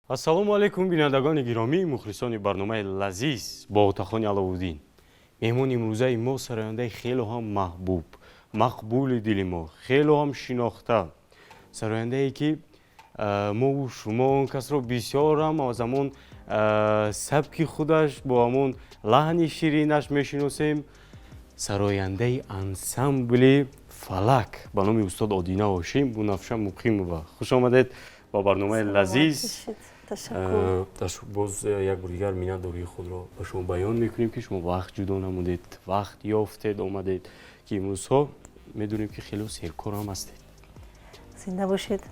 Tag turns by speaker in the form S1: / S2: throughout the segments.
S1: Ассалому алайкум, бинандагони гиромӣ, мухлисони барномаи «Лазиз» бо Отахони Аловуддин. Меҳмони имрӯзаи мо сарояндаи хело ҳам маҳбуб, мақбули дили мо, хело ҳам шинохта, сарояндае ки мову шумо он касро бисёрам аз ҳамон сабки худаш, бо ҳамон лаҳни ширинаш мешиносем, сарояндаи ансамбли «Фалак» ба номи устод Одина Ҳошим, Бунафша Муқимова. Хуш омадед ба барномаи «Лазиз».
S2: Ташаккур.
S1: Боз як бор дигар миннатдории худро ба шумо баён мекунем, ки шумо вақт ҷудо намудед, вақт ёфтед, омадед, ки имрӯзҳо медонем, ки хело серкор ҳам ҳастед.
S2: Зинда бошед,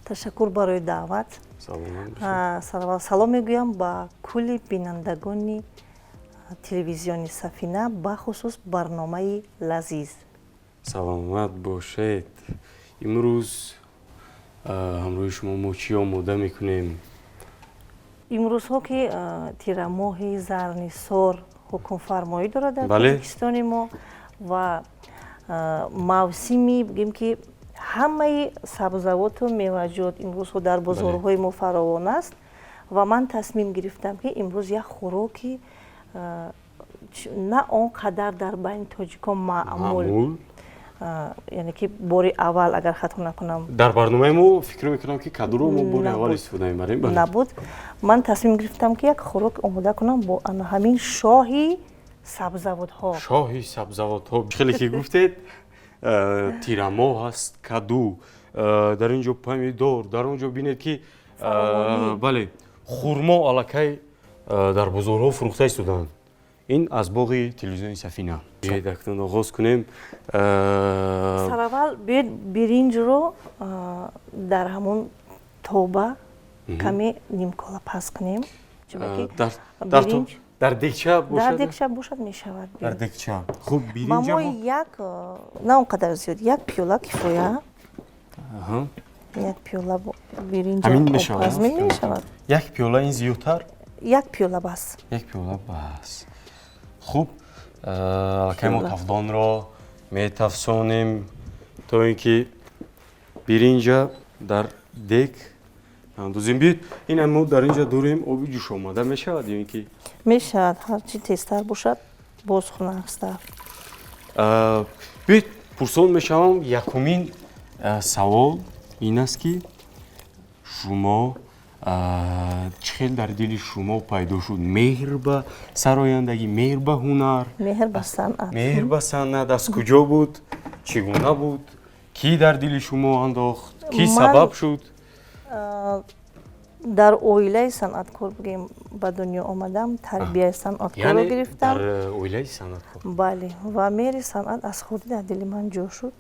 S2: ташаккур барои даъват.
S1: Саломат бошед.
S2: Салом мегӯям ба кулли бинандагони телевизиони «Сафина», бахусус барномаи «Лазиз».
S1: Саломат бошед. Имрӯз ҳамроҳи шумо мо чӣ омода мекунем?
S2: Имрӯзҳо ки тирамоҳи зарнисор ҳукмфармоӣ дорад дар Тоҷикистони мо ва мавсими, бигем, ки ҳамаи сабзавоту меваҷот имрӯзҳо дар бозорҳои мо фаровон аст ва ман тасмим гирифтам, ки имрӯз як хӯроки на он қадар дар байни тоҷикон маъмул, яъне ки бори аввал, агар хато накунам,
S1: дар барномаи мо, фикр мекунам, ки кадуро мо бори аввал истифода мебарем.
S2: Набуд. Ман тасмим гирифтам, ки як хӯрок омода кунам бо ана ҳамин шоҳи сабзавотҳо.
S1: Шоҳи сабзавотҳо. Хеле ки гуфтед, тирамоҳ аст, каду дар ин ҷо, помидор дар он ҷо, бинед ки, бале, хурмо аллакай дар бозорҳо фурӯхта истодаанд. Ин аз боғи телевизиони «Сафина». Биёед, акнун оғоз кунем.
S2: Сараввал биёед, биринҷро дар ҳамон тоба каме нимкола паз кунем.
S1: Дар дегча
S2: бошад? Дар дегча бошад, мешавад.
S1: Дар дегча. Хуб,
S2: биринҷа мо як, на он қадар зиёд, як пиёла кифоя, як пиёла биринҷ.
S1: Ҳамин мешавад?
S2: Мешавад.
S1: Як пиёла, ин зиёдтар?
S2: Як пиёла бас.
S1: Як пиёла бас. Хуб, аллакай мо тафдонро метафсонем, то ин ки биринҷа дар дег андозем. Биёед, ина мо дар инҷа дорем оби ҷӯшомада, мешавад ё ин ки?
S2: Мешавад, ҳарчи тезтар бошад, боз хунукстар.
S1: Биёед, пурсон мешавам. Якумин савол ин аст, ки шумо чӣ хел дар дили шумо пайдо шуд меҳр ба сарояндагӣ, меҳр ба ҳунар?
S2: Меҳр ба санъат.
S1: Меҳр ба санъат аз куҷо буд, чӣ гуна буд, кӣ дар дили шумо андохт, кӣ сабаб шуд?
S2: Дар оилаи санъаткор, бигем, ба дунё омадам, тарбияи санъаткорро гирифтам.
S1: Дар оилаи санъаткор.
S2: Бале, ва меҳри санъат аз хурдӣ дар дили ман ҷо шуд.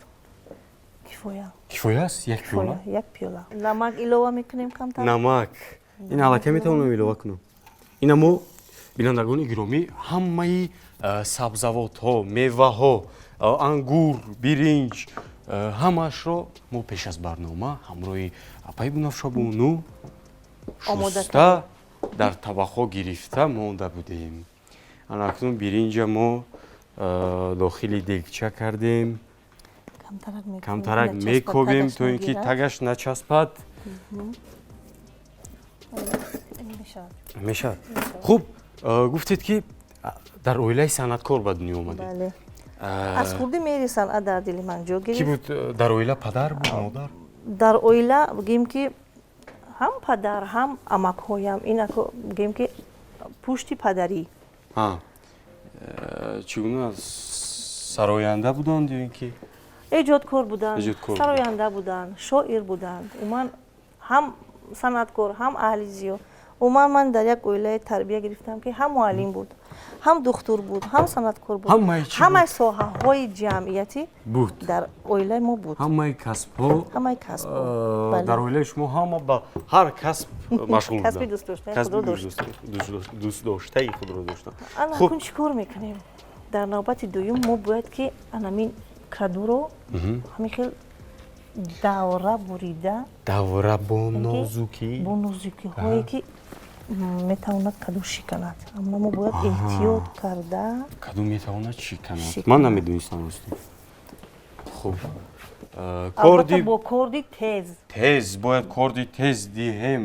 S2: Кифоя.
S1: Кифоя аст як пиёла?
S2: Як пиёла. Намак илова мекунем камтар.
S1: Намак ин аллакай метавонам илова кунам. Ина мо, бинандагони гиромӣ, ҳамаи сабзавотҳо, меваҳо, ангур, биринҷ, ҳамаашро мо пеш аз барнома ҳамроҳи апаи Бунафшабону шуста, дар табақҳо гирифта монда будем. Ана акнун биринҷа мо дохили дегча кардем, камтарак мекобем, то ин ки тагаш начаспад. Мешавад. Хуб, гуфтед, ки дар оилаи санъаткор ба дунё омадед.
S2: Аз хурдӣ меҳри санъат дар дили ман ҷо гирифт.
S1: Кӣ буд дар оила? Падар буд, модар?
S2: Дар оила, бигем, ки ҳам падар, ҳам амакҳоям, ин бигем, ки пушти падарӣ.
S1: Чӣ гуна, сароянда буданд ё ин ки?
S2: Эҷодкор буданд, сароянда буданд, шоир буданд, умуман ҳам санъаткор, ҳам аҳли зиё. Умуман ман дар як оилае тарбия гирифтам, ки ҳам муаллим буд, ҳам духтур буд, ҳам санъаткор буд, ҳамаи соҳаҳои ҷамъиятӣ
S1: буд.
S2: Дар оилаи мо буд.
S1: Ҳамаи касбҳо.
S2: Ҳамаи касбҳо.
S1: Дар оилаи шумо ҳама ба ҳар касб машғул.
S2: Касби
S1: дӯстдоштаи худро доштанд.
S2: Ана акун чӣ кор мекунем? Дар навбати дуюм мо бояд, ки анамин кадуро ҳамин хел давра бурида.
S1: Давра, бо нозукӣ.
S2: Бо нозукиҳое, ки метавонад каду шиканад, аммо мо бояд эҳтиёт карда.
S1: Каду метавонад шиканад? Ман намедонистам, рости. Хуб, корди
S2: бо корди тез.
S1: Тез, бояд корди тез диҳем.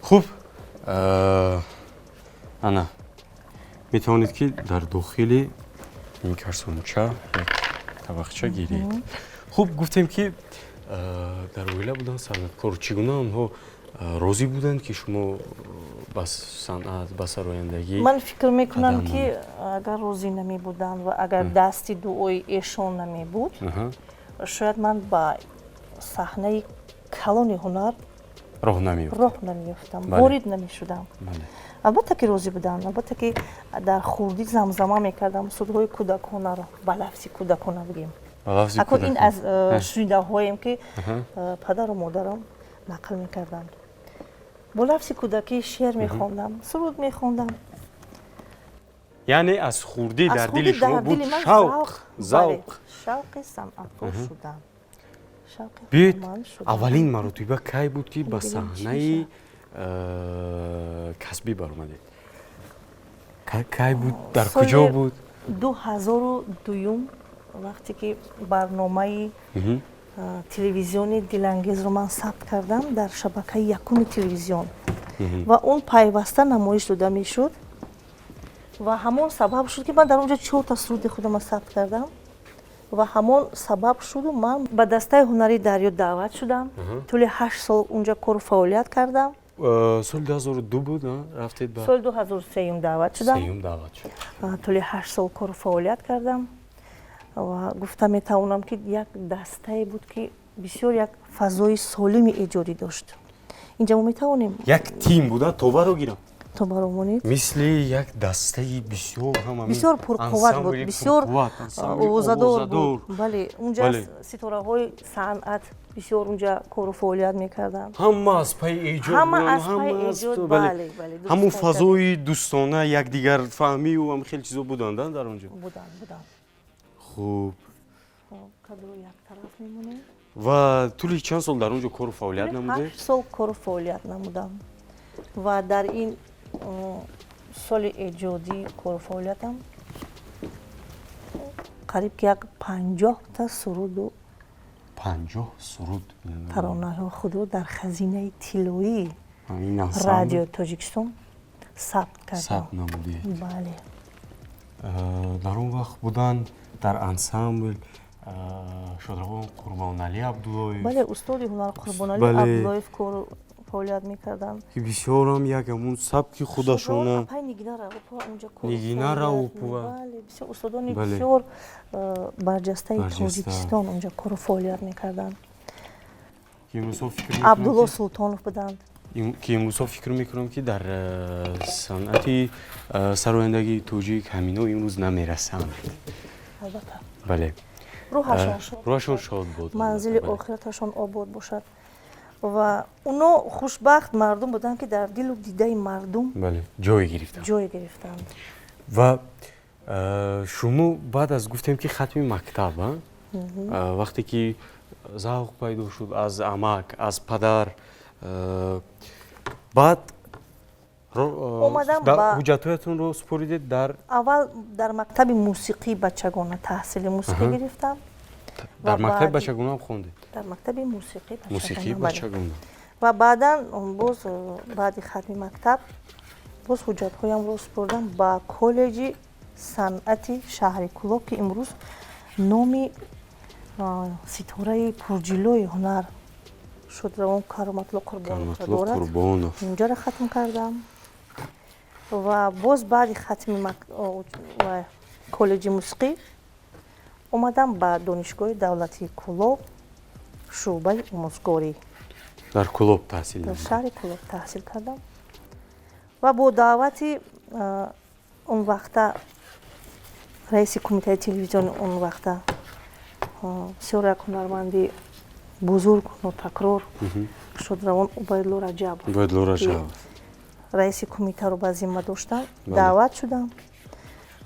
S1: Хуб, ана метавонед, ки дар дохили ин карсонча як табақча гиред. Хуб, гуфтем, ки дар оила буданд санъаткор. Чӣ гуна онҳо розӣ буданд, ки шумо ба санъат, ба сарояндагӣ?
S2: Ман фикр мекунам, ки агар розӣ намебуданд ва агар дасти дуои эшон намебуд, шояд ман ба саҳнаи калони ҳунар
S1: роҳ намеёфтам,
S2: роҳ намеёфтам, ворид намешудам. Албатта, ки розӣ буданд. Албатта, ки дар хурдӣ замзама мекардам сурудҳои кӯдаконаро, ба лафзи кӯдакона бигем. Акун ин аз шунидаҳоем, ки падару модарам нақл мекарданд. Бо лафзи кӯдакӣ шеър мехондам, суруд мехондам.
S1: Яъне аз хурдӣ дар дили шумо буд шавқ, завқ?
S2: Шавқи санъаткор шудан.
S1: Биёед, аввалин маротиба кай буд, ки ба саҳнаи касбӣ баромадед? Кай буд, дар куҷо буд?
S2: 2002-юм, вақте ки барномаи телевизиони дилангезро ман сабт кардам дар шабакаи якуми телевизион ва он пайваста намоиш дода мешуд, ва ҳамон сабаб шуд, ки ман дар он ҷо чорта суруди худама сабт кардам, ва ҳамон сабаб шуду ман ба дастаи ҳунарии Дарё даъват шудам. Тӯли 8 сол унҷа кору фаъолият кардам.
S1: Соли 2002 буд, рафтед ба?
S2: Соли 2003-юм даъват шудам.
S1: Сеюм даъват шуд.
S2: Тӯли 8 сол кору фаъолият кардам ва гуфта метавонам, ки як дастае буд, ки бисёр як фазои солими эҷодӣ дошт. Инҷа мо метавонем
S1: Як тим буда, тобаро гирам.
S2: Тобаро монед.
S1: Мисли як дастаи бисёр ҳам
S2: бисёр пурқувват буд, бисёр овозадор буд. Бале, унҷа ситораҳои санъат бисёр унҷа кору фаъолият мекарданд.
S1: Ҳама аз пайи эҷод.
S2: Ҳама аз пайи эҷод, бале, бале.
S1: Ҳамун фазои дӯстона, якдигарфаҳмию ҳам хеле чизо буданд дар он ҷо.
S2: Буданд, буданд.
S1: Хуб.
S2: Кадро як тараф мемонем.
S1: Ва тӯли чанд сол дар он ҷо кору фаъолият намудед?
S2: 8 сол кору фаъолият намудам ва дар ин соли эҷодии кору фаъолиятам қариб ки як 50-та суруду
S1: 50 суруд.
S2: Таронаҳои худро дар хазинаи тиллоии Радиои Тоҷикистон сабт кардам.
S1: Сабт намудед.
S2: Бале.
S1: Дар он вақт буданд дар ансамбл шодравон Қурбоналӣ Абдуллоев.
S2: Бале, устоди ҳунар Қурбоналӣ Абдуллоев кору фаъолият мекарданд.
S1: Ки бисёрам як ҳамун сабки худашона.
S2: Нигина
S1: Раупова.
S2: Бисёр устодони бисёр барҷастаи Тоҷикистон унҷа кору фаъолият мекарданд. Абдулло Султонов буданд.
S1: Ки имрӯзҳо фикр мекунам, ки дар санъати сарояндагии тоҷик ҳамино имрӯз намерасанд.
S2: Албатта.
S1: Бале.
S2: Рӯҳашон
S1: шод буд.
S2: Манзили охираташон обод бошад. Ва оно хушбахт мардум буданд, ки дар дилу дидаи мардум
S1: бале, ҷой гирифтанд.
S2: Ҷой гирифтанд.
S1: Ва шумо баъд аз, гуфтем, ки хатми мактаб, вақте ки завқ пайдо шуд аз амак, аз падар, баъд
S2: омадам.
S1: Ҳуҷҷатҳоятонро супоридед дар
S2: Аввал дар мактаби мусиқии бачагона таҳсили мусиқӣ гирифтам.
S1: Дар мактаби бачагонаам хондед?
S2: Дар мактаби мусиқӣ.
S1: Мусиқии бачагона.
S2: Ва баъдан боз, баъди хатми мактаб, боз ҳуҷҷатҳоямро супурдам ба коллеҷи санъати шаҳри Кӯлоб, ки имрӯз номи ситораи пурҷилои ҳунар шодравон Кароматулло Қурбоновро дорад. Унҷаро хатм кардам ва боз баъди хатми коллеҷи мусиқӣ омадам ба Донишгоҳи давлатии Кӯлоб, шӯъбаи омӯзгорӣ.
S1: Дар Кӯлоб таҳсил?
S2: Дар шаҳри Кӯлоб таҳсил кардам ва бо даъвати он вақта раиси кумитаи телевизиони он вақта, бисёр як ҳунарманди бузург, нотакрор, шодравон Убайдулло Раҷабов.
S1: Убайдулло Раҷабов.
S2: Раиси кумитаро ба зимма доштам, даъват шудам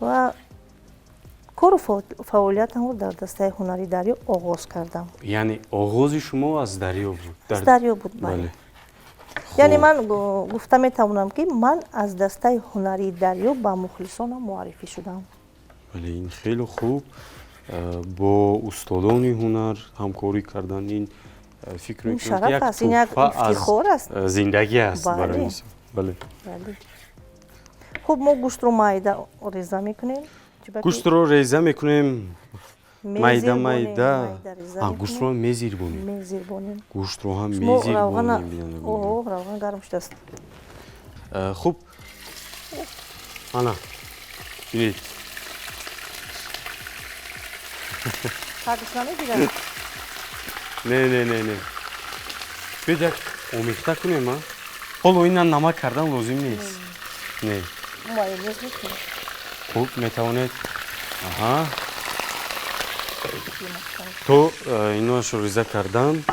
S2: ва кору фаъолиятамро дар дастаи ҳунари Дарё оғоз кардам.
S1: Яъне оғози шумо аз Дарё буд?
S2: Аз Дарё буд, бале. Яъне ман гуфта метавонам, ки ман аз дастаи ҳунарии Дарё ба мухлисонам муаррифӣ шудам.
S1: Бале, ин хеле хуб. Бо устодони ҳунар ҳамкорӣ кардан, ин фикр
S2: мекунам, шараф аст, ин як ифтихор аст,
S1: зиндагӣ аст барои инсон. Бале.
S2: Хуб, мо гӯштро майда реза мекунем.
S1: Гӯштро реза мекунем майда майда. Гӯштро ҳам мезирбонем?
S2: Мезирбонем.
S1: Гӯштро ҳам мезирбонем.
S2: Оҳ, равған гарм шудааст.
S1: Хуб, ана бинед.
S2: Тагш намегирад?
S1: Не, не, не, не, биёд, як омехта кунем. А ҳоло ина намак кардан лозим нест, не?
S2: Майонез мекунем.
S1: Хуб, метавонед. Аҳа, то иноашро реза кардан,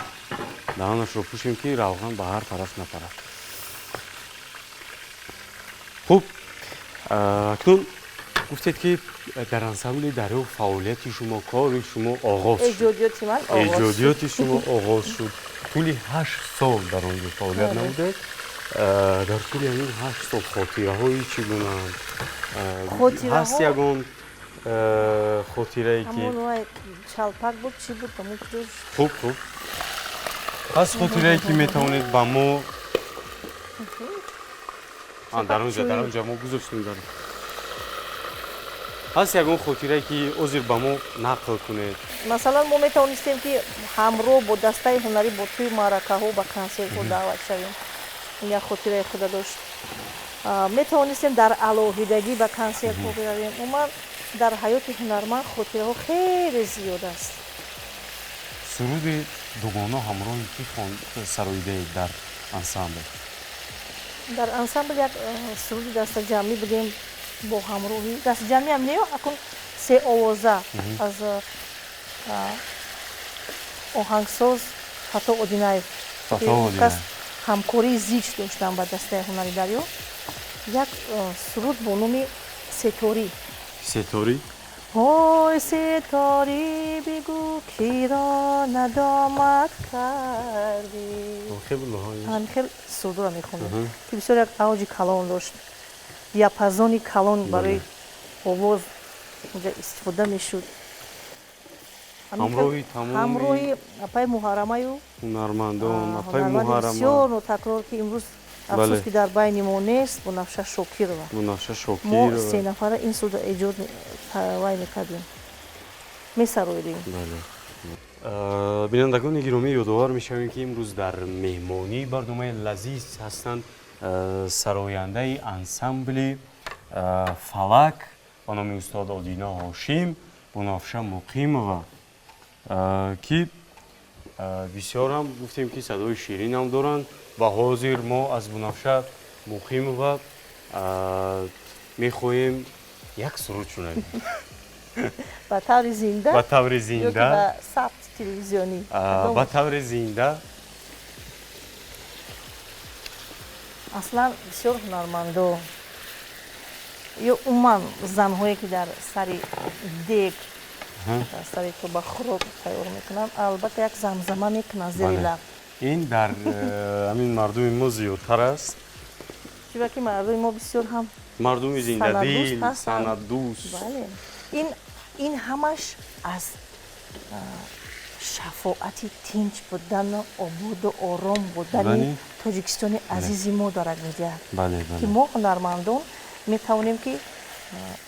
S1: даҳанашро пӯшем, ки равған ба ҳар тараф напарад. Хуб, акнун гуфтед, ки дар ансамбли Дарё фаъолияти шумо, кори шумо оғоз шуд.
S2: Эҷодиёти ман оғоз.
S1: Эҷодиёти шумо оғоз шуд. Тӯли 8 сол дар он ҷо фаъолият намудед. Дар тӯли ҳамин 8 сол хотираҳои чӣ гунаанд? Ҳаст ягон хотирае, ки
S2: Чалпак буд, чӣ буд?
S1: Хуб, хуб, ҳаст хотирае, ки метавонед ба мо? Дар он ҷа мо гузоштем. Дар ҳаст ягон хотирае, ки ҳозир ба мо нақл кунед?
S2: Масалан, мо метавонистем, ки ҳамроҳ бо дастаи ҳунарӣ бо тӯи маъракаҳо, ба консертҳо даъват шавем. Ин як хотираи худа дошт. Метавонистем дар алоҳидагӣ ба консертҳо биравем. Умуман, дар ҳаёти ҳунарманд хотираҳо хеле зиёд аст.
S1: Суруди дугона ҳамроҳи ки сароидаед дар ансамбл?
S2: Дар ансамбл як суруди дастаҷамъӣ будем бо ҳамроҳӣ, дастаҷамъиам не, акун сеовоза, аз оҳангсоз Фато Одинаев, кас ҳамкории зич доштам ба дастаи ҳунари Дарё, як суруд бо номи «Сеторӣ».
S1: «Сеторӣ».
S2: Ой, сеторӣ, бигӯ, киро надомат кардӣ. Ҳамин хел сурудро мехондем, ки бисёр як авҷи калон дошт, диапазони калон барои овоз унҷа истифода мешуд.
S1: Ҳамроҳи тамоми
S2: ҳамроҳи апаи Муҳаррамаю
S1: ҳунармандон, апаи Муҳаррама.
S2: Бисёр нотакрор, ки имрӯз, афсӯс, ки дар байни мо нест, Бунафша Шокирова.
S1: Бунафша Шокирова.
S2: Мо се нафара ин сурудро эҷод вай мекардем, месароидем.
S1: Бинандагони гиромӣ, ёдовар мешавем, ки имрӯз дар меҳмонии барномаи лазиз ҳастанд сарояндаи ансамбли «Фалак» ба номи устод Одина Ҳошим, Бунафша Муқимова, ки бисёрам гуфтем, ки садои ширинам доранд. Ва ҳозир мо аз Бунафша Муқимова мехоҳем як суруд шунавем.
S2: Ба таври зинда?
S1: Ба таври зинда.
S2: Ба сабти телевизионӣ?
S1: Ба таври зинда.
S2: Аслан бисёр ҳунармандо ё умуман занҳое, ки дар сари дег, дар сари тоба хӯрок тайёр мекунанд, албатта як замзама мекунанд зери лаб.
S1: Ин дар ҳамин мардуми мо зиёдтар аст.
S2: Чунки мардуми мо бисёр ҳам
S1: мардуми зиндадил, санъатдӯст.
S2: Бале, ин ҳамаш аз шафоати тинҷ будану ободу ором будани Тоҷикистони азизи мо дарак медиҳад, ки мо ҳунармандон метавонем, ки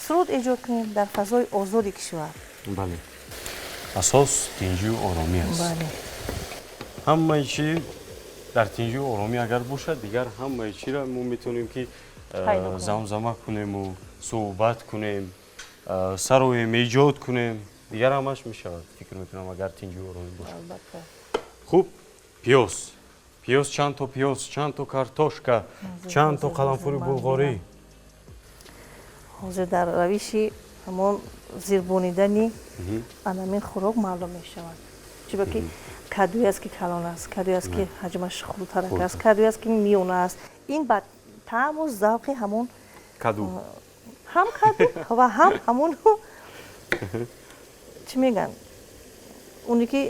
S2: суруд эҷод кунем дар фазои озоди кишвар.
S1: Бале, асос тинҷию оромӣ аст. Ҳамаи чӣ дар тинҷию оромӣ агар бошад, дигар ҳамаи чиро мо метавонем, ки замзама кунему суҳбат кунем, сароем, эҷод кунем, дигар ҳамаш мешавад, фикр мекунам, агар тинҷию оромӣ бошад. Хуб, пиёз, пиёз, чанд то пиёз, чанд то картошка, чанд то қаламфури булғорӣ?
S2: Ҳозир дар равиши ҳамон зирбонидани анамин хӯрок маълум мешавад, чунки кадӯе аст, ки калон аст, кадӯе аст, ки ҳаҷмаш хурдтарак аст, кадӯе аст, ки миёна аст. Ин ба Таъму завқи ҳамон
S1: каду,
S2: ҳам каду ва ҳам ҳамон, чӣ мегӯянд, оне ки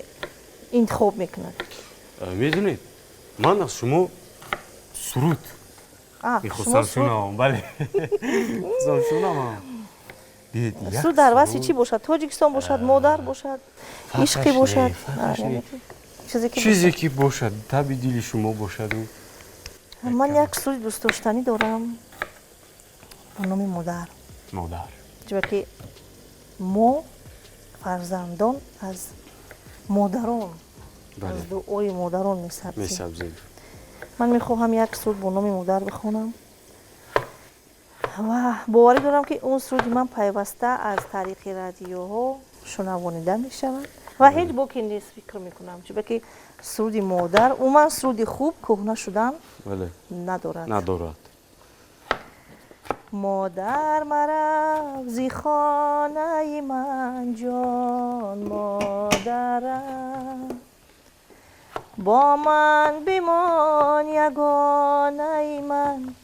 S2: интихоб мекунад.
S1: Медонед, ман аз шумо суруд мехостам шунавам. Бале, хостам шунавам.
S2: Суруд дар васфи чӣ бошад? Тоҷикистон бошад, модар бошад, ишқӣ бошад?
S1: Чизе ки бошад, таби дили шумо бошаду.
S2: Ман як суруди дӯстдоштанӣ дорам ба номи «Модар».
S1: Модар.
S2: Чунки мо, фарзандон, аз модарон, аз дуои модарон месабзем.
S1: Месабзем.
S2: Ман мехоҳам як суруд бо номи «Модар» бихонам ва боварӣ дорам, ки он суруди ман пайваста аз тариқи радиоҳо шунавонида мешавад ва ҳеҷ боке нест, фикр мекунам, чунки суруди модар, умуман суруди хуб кӯҳна шудан надорад.
S1: Надорад.
S2: Модар, марав зи хонаи ман, ҷон модарам, бо ман бимон, ягонаи ман,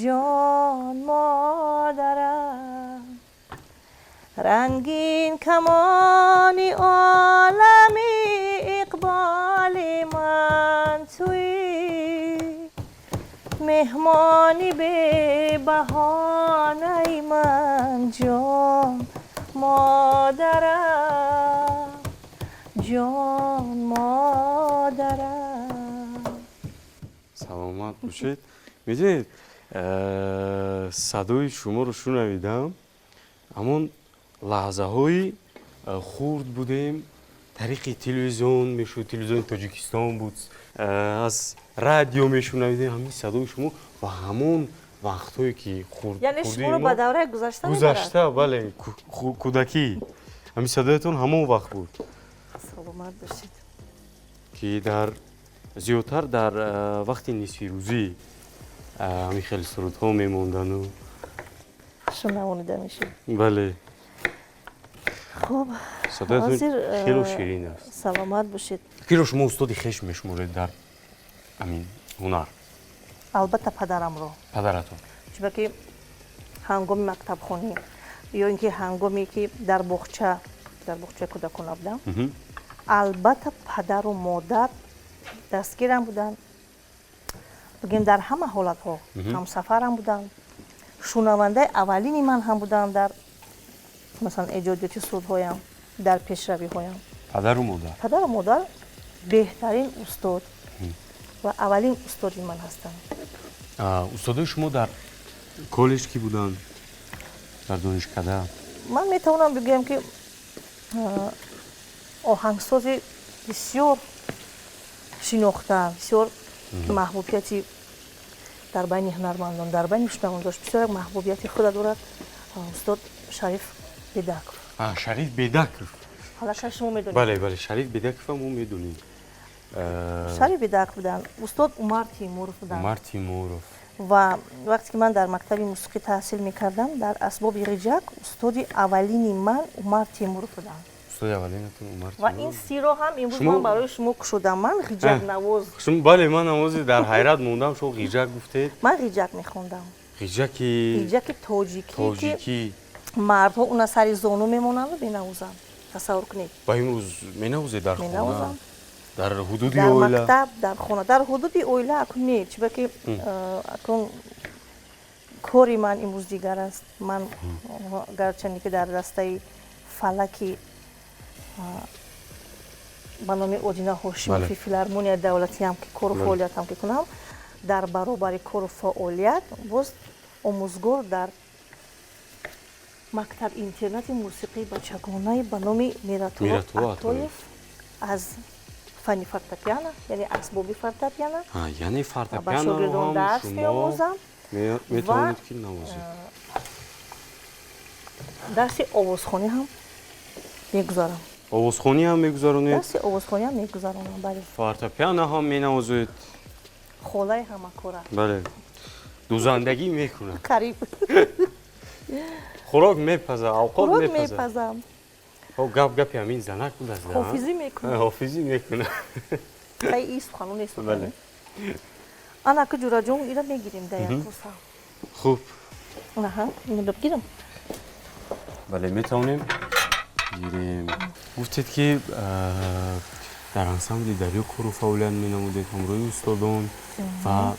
S2: ҷон модарам. Рангин камони олами иқболи ман туӣ, меҳмони бебаҳонаи ман, ҷон модарам, ҷон модарам.
S1: Саломат бошед. Медонед, садои шуморо шунавидам, ҳамон лаҳзаҳои хурд будем, тариқи телевизион мешуд, телевизиони Тоҷикистон буд, аз радио мешунавидем ҳамин садои шумо ва ҳамон вақтҳое ки хурд
S2: Яъне шуморо ба давраи гузашта?
S1: Гузашта, бале, кӯдакӣ. Ҳамин садоятон ҳамон вақт буд.
S2: Саломат бошед.
S1: Ки дар зиёдтар дар вақти нисфирӯзӣ ҳамин хеле сурудҳо мемондану
S2: шунавонида мешуд.
S1: Бале.
S2: Хуб.
S1: Садоятон хело ширин аст.
S2: Саломат бошед.
S1: Киро шумо устоди хеш мешуморед дар ҳамин ҳунар?
S2: Албатта, падарамро.
S1: Падаратон.
S2: Чунки ҳангоми мактабхонӣ ё ин ки ҳангоме ки дар боғчаи кӯдакона будам, албатта, падару модар дастгирам буданд, бигем, дар ҳама ҳолатҳо ҳамсафарам буданд, шунавандаи аввалини ман ҳам буданд дар, масалан, эҷодиёти сурудҳоям, дар пешравиҳоям.
S1: Падару модар.
S2: Падару модар беҳтарин устод ва аввалин устоди ман ҳастанд.
S1: Устодои шумо дар коллеҷ кӣ буданд, дар донишкада?
S2: Ман метавонам бигӯям, ки оҳангсози бисёр шинохта, бисёр маҳбубияти дар байни ҳунармандон, дар байни шунавандон дошт, бисёр як маҳбубияти худа дорад, устод Шариф Бедаков.
S1: Шариф Бедаков.
S2: Ҳалака шумо медонед.
S1: Бале, Шариф Бедакова мо медонем.
S2: Шариф Бедаков буданд, устод Умар Тимуров буданд.
S1: Умар Тимуров.
S2: Ва вақте ки ман дар мактаби мусиқӣ таҳсил мекардам, дар асбоби ғиҷак устоди аввалини ман Умар Тимуров буданд.
S1: Устоди аввалинатон Умар.
S2: Ва ин сирро ҳам имрӯз ман барои шумо кушодам. Ман ғиҷакнавоз.
S1: Бале, ман навози дар ҳайрат мондам, шумо ғиҷак гуфтед.
S2: Ман ғиҷак мехондам.
S1: Ғиҷаки?
S2: Ғиҷаки тоҷикӣ.
S1: Тоҷикӣ.
S2: Мардҳо уна сари зону мемонанду менавозанд, тасаввур кунед.
S1: Ва имрӯз менавозед дар хона?
S2: Менавозам.
S1: Дар ҳудуди
S2: Дар
S1: оила?
S2: мактаб, дар хона. Дар ҳудуди оила акун не, чунки акун кори ман имрӯз дигар аст. Ман гарчанде ки дар дастаи фалаки ба номи Одина Ҳошимови филармонияи давлатиам ки кору фаъолиятам ки кунам, дар баробари кору фаъолият боз омӯзгор дар мактаб интернати мусиқии бачагонаи ба номи Миратулло Атоев аз фанни фортепиано, яъне асбоби фортепиано.
S1: Яъне
S2: ба
S1: фортепианоро
S2: шогирдон
S1: ҳам
S2: дарс
S1: шумо
S2: меомӯзам.
S1: Метавонед ки навозед.
S2: Дарси овозхонӣ ҳам мегузарам.
S1: Овозхонӣ ҳам мегузаронед?
S2: Дарси овозхонӣ ҳам мегузаронам, бале.
S1: Фортепиано ҳам менавозед.
S2: Холаи ҳамакора.
S1: Бале, дузандагӣ мекунад.
S2: Қариб.
S1: Хӯрок мепаза, авқот
S2: хӯрок
S1: мепаза.
S2: Мепазам.
S1: Хоб, гап гапи ҳамин занак будааст.
S2: Ҳофизӣ мекунам.
S1: Ҳофизӣ мекунад.
S2: Хай, и суханон нест.
S1: Бале.
S2: Ана ки ҷураҷон, ира мегирем да як коса.
S1: Хуб.
S2: Аҳа, ино бигирам.
S1: Бале, метавонем гирем. Гуфтед ки дар ансамбли Дарё кору фаъолият менамудед ҳамроҳи устодон ва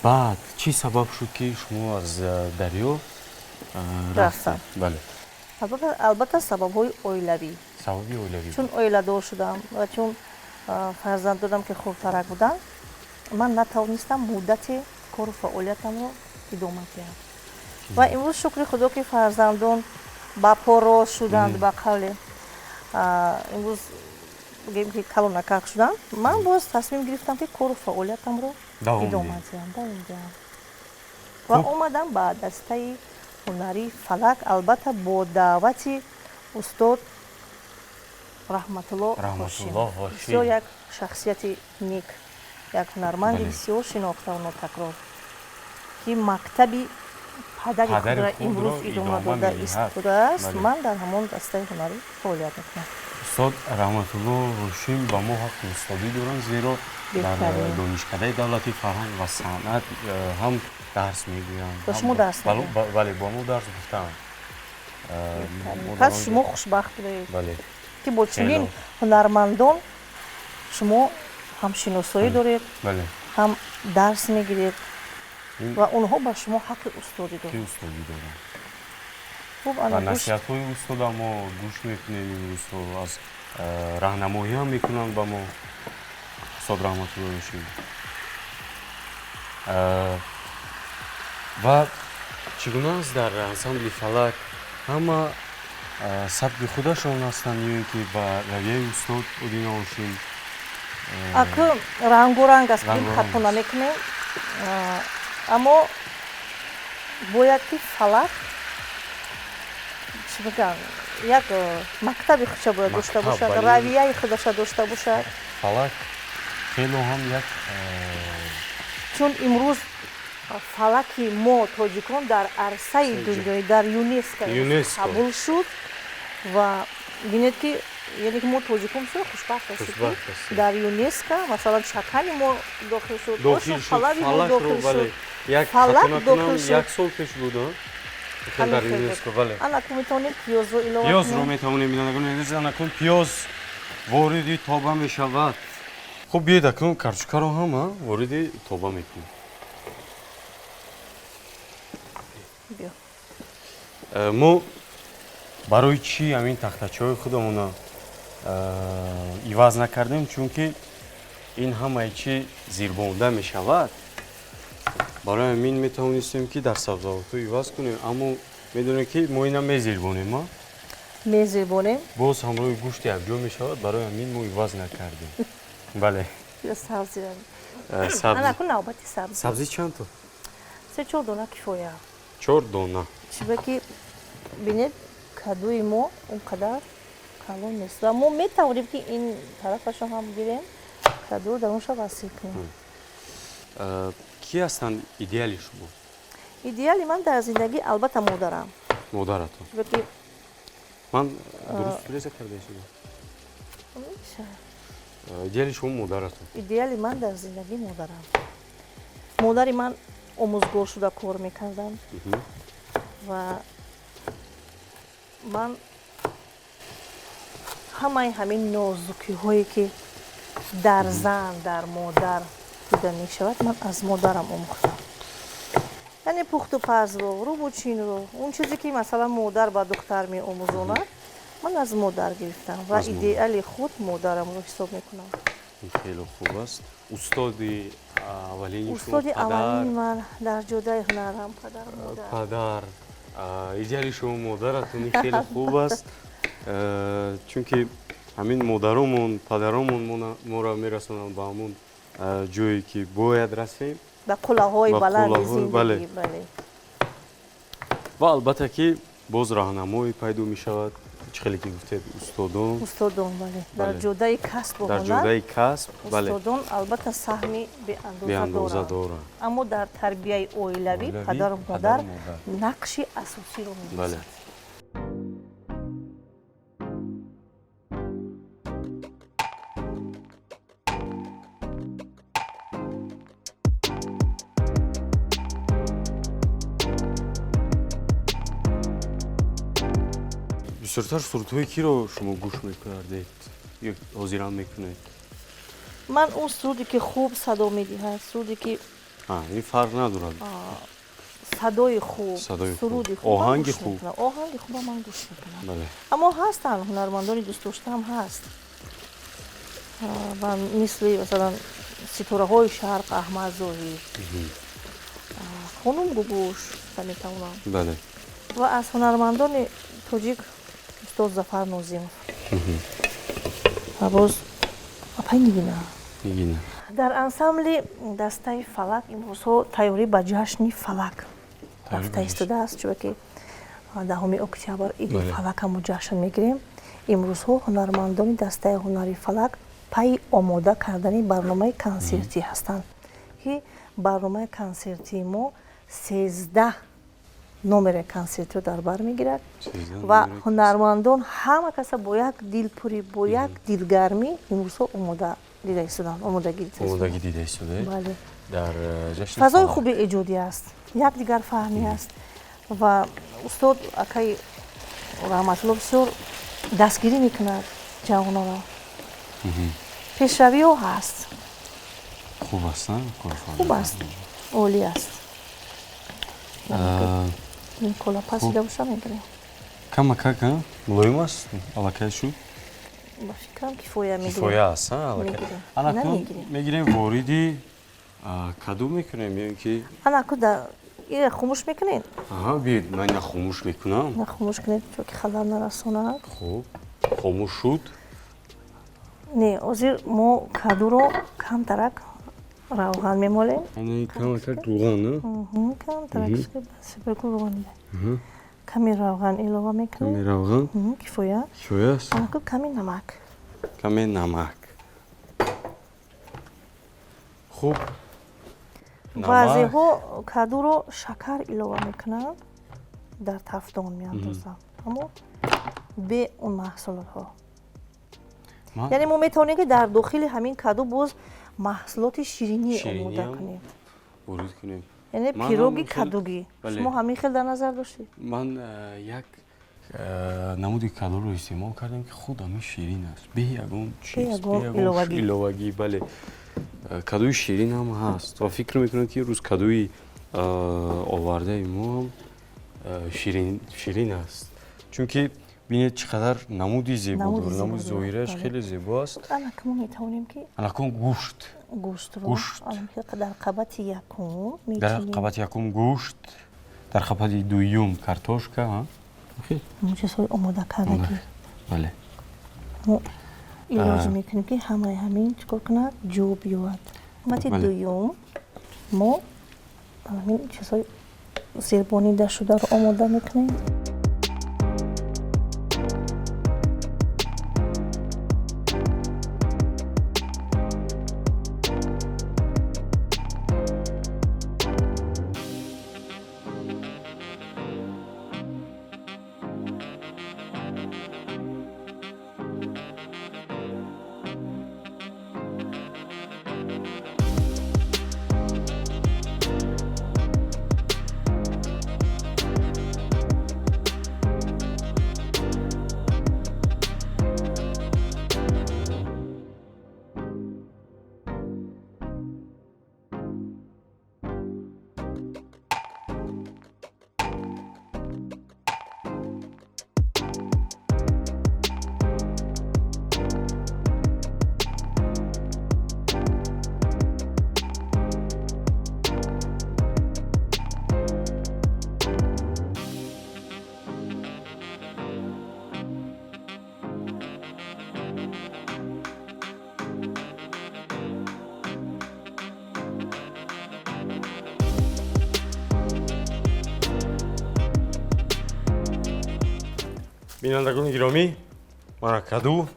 S1: баъд чӣ сабаб шуд ки шумо аз Дарё рафтед? Бале.
S2: Албатта сабабҳои оилавӣ.
S1: Сабаби оилавӣ.
S2: Чун оиладор шудам ва чун фарзанд додам ки хурдтарак буданд, ман натавонистам муддати кору фаъолиятамро идома диҳам. Ва имрӯз шукри Худо ки фарзандон ба по рост шуданд, ба қавле имрӯз бигем ки калонакак шуданд, ман боз тасмим гирифтам ки кору фаъолиятамро идома диҳам, давом диҳам. Ва омадам ба дастаи ҳунарии Фалак, албатта бо даъвати устод Раҳматулло Ҳошим. Бисёр як шахсияти нек, як ҳунарманди бисёр шинохтаву нотакрор, ки мактаби падари худро имрӯз идома дода истодааст. Ман дар ҳамон дастаи ҳунарӣ фаъолият мекунам.
S1: Устод Раҳматулло Ҳошим ба мо ҳаққи устодӣ доранд, зеро дар Донишкадаи давлатии фарҳанг ва санъат ҳам дарс мегӯянд.
S2: Ба шумо дарс мегӯянд?
S1: Бале, ба мо дарс гуфтаанд.
S2: Пас шумо хушбахт будаед, ки бо чунин ҳунармандон шумо ҳам шиносоӣ доред, ҳам дарс мегиред ва онҳо ба шумо ҳаққи устодӣ доранд.
S1: Ва насиҳатҳои устода мо гӯш мекунем имрӯзҳо, аз раҳнамоӣ ҳам мекунанд ба мо устод Раҳматулло Ҳошим. Ва чӣ гуна аст дар ансамбли Фалак? Ҳама сабки худашон ҳастанд ё ин ки ба равияи устод Одина Ҳошим?
S2: Акы рангоранг аст, хато намекунем, аммо бояд ки Фалак чӣ бигӯям, як мактаби худша бояд дошта бошад, равияи худаша дошта бошад.
S1: Фалак хело ҳам як
S2: чун имрӯз фалаки мо тоҷикон дар арсаи дунёӣ дар ЮНЕСКО қабул шуд ва бинед ки яъне ки мо тоҷикон бисёр хушбахт ҳастем ки дар ЮНЕСКО масалан чакани мо дохил шуд, ошу палави мо дохил шуд, фалак дохил шуд.
S1: Як сол пеш буд дар ЮНЕСКО. Бале.
S2: Ана метавонем пиёзро илова
S1: кунем. Пиёзро метавонем, бинандагони азиз, анакун пиёз вориди тоба мешавад. Хуб, биёед акнун карчукаро ҳам вориди тоба мекунем. Мо барои чӣ ҳамин тахтачаҳои худамонро иваз накардем? Чунки ин ҳамаи чӣ зирбонда мешавад. Барои ҳамин метавонистем ки дар сабзавотҳо иваз кунем, аммо медонем ки мо ина мезирбонем.
S2: Мезирбонем,
S1: боз ҳамроҳи гӯшт якҷо мешавад, барои ҳамин мо иваз накардем. Бале.
S2: Навбати сабзӣ.
S1: Сабзӣ чанд то?
S2: 3-4 дона кифоя.
S1: 4 дона.
S2: Чунки бинед, кадуи мо он қадар калон нест ва мо метавонем ки ин тарафашро ҳам гирем, кадуро дар онша васил кунем.
S1: Кӣ ҳастанд идеали шумо?
S2: Идеали ман дар зиндагӣ албатта модарам.
S1: Модаратон?
S2: Чунки
S1: ман дуруст реза карда шудам. Идеали шумо модаратон?
S2: Идеали ман дар зиндагӣ модарам. Модари ман омӯзгор шуда кор мекарданд ва ман ҳамаи ҳамин нозукиҳое ки дар зан, дар модар дида мешавад, ман аз модарам омӯхтам. Яъне пухту пазро, рӯбучинро, он чизе ки масалан модар ба духтар меомӯзонад, ман аз модар гирифтам ва идеали худ модарамро ҳисоб мекунам.
S1: Хеле хуб аст. Устоди аввалини шумо?
S2: Устоди аввалини ман дар ҷодаи ҳунарам падар, модар.
S1: Падар. Идеали шумо модаратон, хеле хуб аст, чунки ҳамин модаромон, падаромон моро мерасонанд ба ҳамон ҷое ки бояд расем,
S2: ба қуллаҳои баланди зиндагӣ. Бале.
S1: Ва албатта ки боз раҳнамое пайдо мешавад, чӣ хеле ки гуфтед, устодон.
S2: Устодон, бале, дар ҷодаи касбу
S1: дар ҷодаи касб, бале,
S2: устодон албатта саҳми беандоза доранд, аммо дар тарбияи оилавӣ падару модар нақши асосиро мебозанд.
S1: Бисёртар сурудҳои киро шумо гӯш мекардед ё ҳозирам мекунед?
S2: Ман он суруде ки хуб садо медиҳад, суруде ки
S1: ин фарқ надорад.
S2: Садои хуб, суруди хуб,
S1: оҳанги хуб.
S2: Оҳанги хуба ман гӯш мекунам. Аммо ҳастанд ҳунармандони дӯстдоштаам ҳаст. Ва мисли масалан ситораҳои шарқ Аҳмад Зоҳир, хонум Гугуш метавонам.
S1: Бале.
S2: Ва аз ҳунармандони тоҷик устод Зафар Нозимов. Ва боз апай Нигина.
S1: Нигина.
S2: Дар ансамбли дастаи фалак имрӯзҳо тайёрӣ ба ҷашни фалак рафта истодааст, чунки 10 октябр иди фалака мо ҷашн мегирем. Имрӯзҳо ҳунармандони дастаи ҳунари фалак пайи омода кардани барномаи консертӣ ҳастанд, ки барномаи консертии мо 13 номери консертиро дар бар мегирад ва ҳунармандон ҳама каса бо як дилпурӣ, бо як дилгармӣ имрӯзҳо омода дида истоданд, омодагӣ
S1: дида истодаед.
S2: Бале.
S1: Дар ҷашни
S2: фазои хуби эҷодӣ аст, якдигарфаҳмӣ аст ва устод акаи Раҳматулло бисёр дастгирӣ мекунад ҷавононро. Пешравиҳо ҳаст.
S1: Хуб аст,
S2: хуб аст, олӣ аст. Ин кола пасида боша мегирем.
S1: Камакак мулоим аст, аллакай шуд.
S2: Ба фикрам кифоя мегирем.
S1: Кифоя аст, аллакай. Анакун мегирем вориди каду мекунем ё ин ки
S2: анаку ира хомӯш мекунед?
S1: Аҳа, биёед, ман ина хомӯш мекунам.
S2: На хомӯш кунед, чунки халал нарасонад.
S1: Хуб, хомӯш шуд.
S2: Не, ҳозир мо кадуро камтарак равған мемолем.
S1: Камтарак равған, на?
S2: Камтарак равған. Ками равған илова мекунем.
S1: Ками равған?
S2: Кифоя.
S1: Кифоя аст.
S2: Анаку ками намак.
S1: Ками намак. Хуб.
S2: Баъзеҳо кадуро шакар илова мекунанд, дар тафдон меандозанд, аммо бе он маҳсулотҳо. Яъне мо метавонем ки дар дохили ҳамин каду боз маҳсулоти ширинӣ омода кунем.
S1: Ворид кунем.
S2: Яъне пироги кадугӣ. Шумо ҳамин хел дар назар доштед?
S1: Ман як намуди кадуро истеъмол кардам ки худ ҳамин ширин аст, бе ягон чиз, бе ягон иловагӣ. Бале, кадуи ширин ҳам ҳаст ва фикр мекунам ки рӯз кадуи овардаи мо ҳам ширин аст, чунки бинед чӣ қадар намуди зебо дорад, намуди зоҳираш хеле зебо аст.
S2: Анака мо метавонем ки
S1: анакун гӯшт,
S2: гӯштро дар қабати якум
S1: дар қабати якум гӯшт, дар қабати дуюм картошка,
S2: чизҳои омода кардагӣ.
S1: Бале,
S2: мо илоҷ мекунем ки ҳамаи ҳамин чӣ кор кунад, ҷо биёвад. Қабати дуюм мо ҳамин чизҳои зербонида шударо омода мекунем.
S1: Бинандагони гиромӣ, мана каду,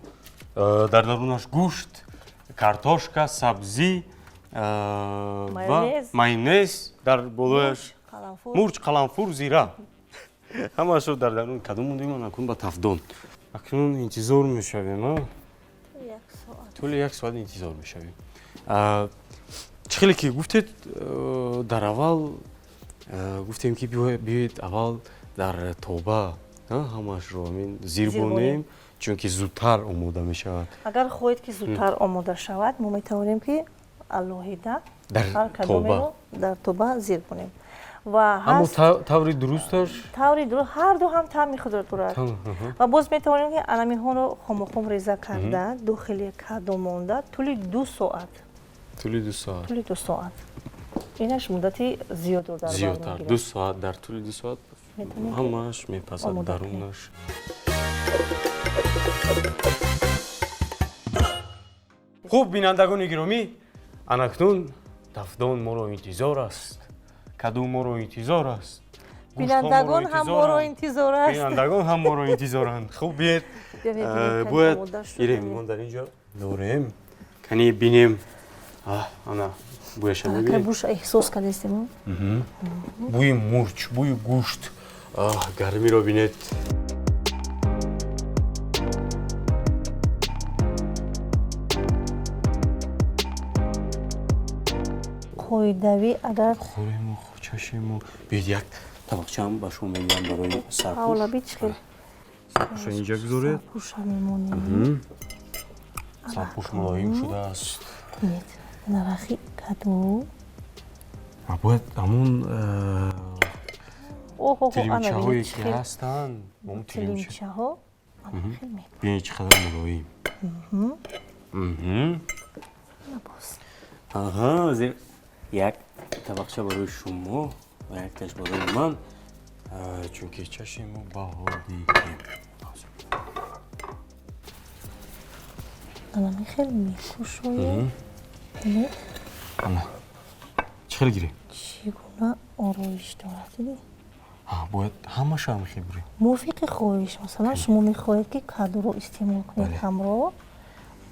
S1: дар дарунаш гӯшт, картошка, сабзӣ ва майонез, дар болояш мурч, қаламфур, зира. Ҳамаашро дар дарун каду мондем. Акнун ба тафдон. Акнун интизор мешавем. Тӯли як соат интизор мешавем. Чӣ хеле ки гуфтед, дар аввал гуфтем ки биёед аввал дар тоба Ҳамаашро ҳамин зирбонем, чунки зудтар омода мешавад.
S2: Агар хоҳед, ки зудтар омода шавад, мо метавонем, ки алоҳида ҳар кадомеро дар тоба зир кунем.
S1: Аммо таври дурусташ?
S2: Таври дуруст ҳар ду ҳам таъми худро дорад. Ва боз метавонем, ки анамиҳоро хомохом реза карда, дохили кадо монда, тӯли 2 соат.
S1: Тӯли 2 соат?
S2: Тӯли 2 соат. Инаш муддати зиёдро дар бар
S1: зиёдтар.
S2: мегирад.
S1: 2 соат, дар тӯли 2 соат ҳамааш мепазад дарунаш. Хуб, бинандагони гиромӣ, анакнун тафдон моро интизор аст, каду моро интизор аст,
S2: бинандагон ҳам моро интизор аст.
S1: Бинандагон ҳам моро интизоранд. Хуб, биед, бояд ирем, мо дар ин ҷо дорем, кани бинем. Ана бӯяша мебинем.
S2: Буш эҳсос кардестем.
S1: Бӯи мурч, бӯи гӯшт, гармиро бинед.
S2: Қоидавӣ агар
S1: хӯрему чашему. Биёед, як табақчаам ба шумо медиҳам барои сарпӯш.
S2: Ҳавлаби чӣ хел?
S1: Сарпӯша инҷа гузоред.
S2: Сарпӯша мемонем.
S1: Сарпӯш мулоим шудааст.
S2: Бинед, нарахи каду.
S1: Бояд ҳамун тилимчаҳое ки ҳастанд,
S2: тилимчаҳо.
S1: Бинед, чӣ қадар мулоим. Аҳа, як табақча барои шумо ва якташ барои ман, чунки чашему баҳо диҳем.
S2: Ана мехел мекушоем.
S1: Ана чӣ хел гирем?
S2: Чӣ гуна ороиш дорад, дидӣ?
S1: Бояд ҳамаша ҳам бурем.
S2: Мувофиқи хоҳиш, масалан, шумо мехоҳед, ки кадуро истеъмол кунед ҳамроҳ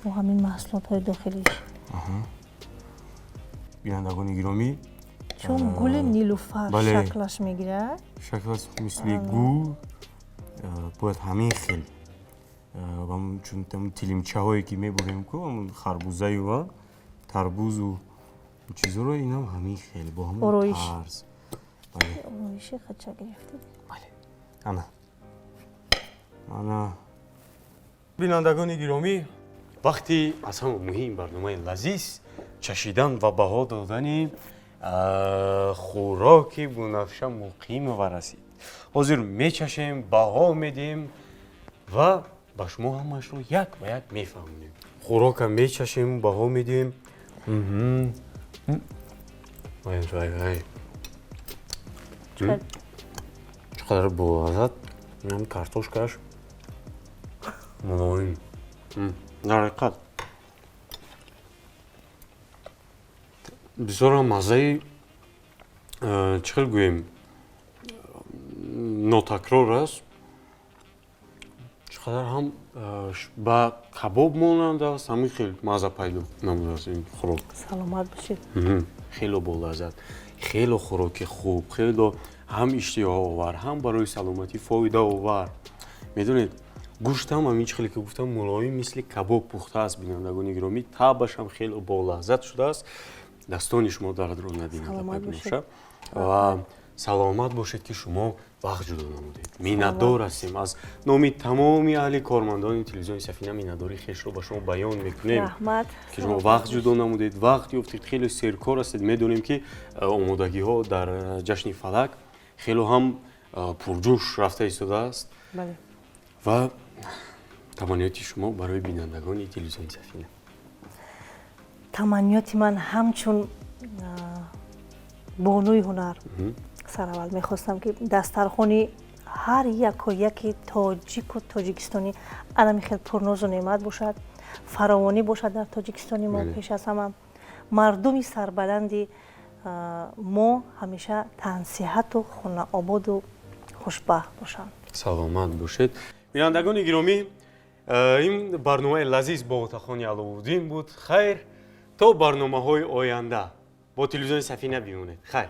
S2: бо ҳамин маҳсулотҳои дохилиш.
S1: Бинандагони гиромӣ,
S2: чун гули нилуфар шаклаш мегирад.
S1: Шаклаш мисли гул бояд ҳамин хел, чун тилимчаҳое ки мебурем ку, ҳамун харбузаю тарбузу чизоро, инам ҳамин хел бо ҳамон тарз.
S2: Ороиши хача гирифтед.
S1: Бале, ана ана. Бинандагони гиромӣ, вақти аз ҳама муҳим барномаи лазиз, чашидан ва баҳо додани хӯроки Бунафша Муқимова расид. Ҳозир мечашем, баҳо медиҳем ва ба шумо ҳамаашро як ба як мефаҳмонем. Хӯрока мечашем, баҳо медиҳем. Вай, вай, вай, чӣ қадар болаззат! Инам картошкааш мулоим. Дар ҳақиқат бисёрам маззаи, чӣ хел гӯем, нотакрор аст. Чӣ қадар ҳам ба кабоб монанд аст, ҳамин хел мазза пайдо намудааст ин хӯрок.
S2: Саломат бошед.
S1: Хело болаззат, хело хӯроки хуб, хело ҳам иштиҳоовар, ҳам барои саломатӣ фоидаовар. Медонед, гӯштам ҳамин чӣ хеле ки гуфтам, мулоим мисли кабоб пухтааст. Бинандагони гиромӣ, табашам хело болаззат шудааст. Дастони шумо дардро набинад, Бунафша, ва саломат бошед, ки шумо вақт ҷудо намудед. Миннатдор ҳастем. Аз номи тамоми аҳли кормандони телевизиони Сафина миннатдории хешро ба шумо баён мекунем, ки шумо вақт ҷудо намудед, вақт ёфтед. Хеле серкор ҳастед. Медонем, ки омодагиҳо дар ҷашни фалак хело ҳам пурҷӯш рафта истодааст. Ва таманниёти шумо барои бинандагони телевизиони Сафина?
S2: Таманниёти ман ҳамчун бонуи ҳунар, сараввал мехостам, ки дастархони ҳар яку яки тоҷику тоҷикистонӣ анами хел пурнозу неъмат бошад, фаровонӣ бошад дар Тоҷикистони мо. Пеш аз ҳама, мардуми сарбаланди мо ҳамеша тансиҳату хонаободу хушбахт бошанд.
S1: Саломат бошед. Бинандагони гиромӣ, ин барномаи лазиз бо Отахони Аловуддин буд. Хайр, то барномаҳои оянда бо телевизиони Сафина бимонед. Хайр.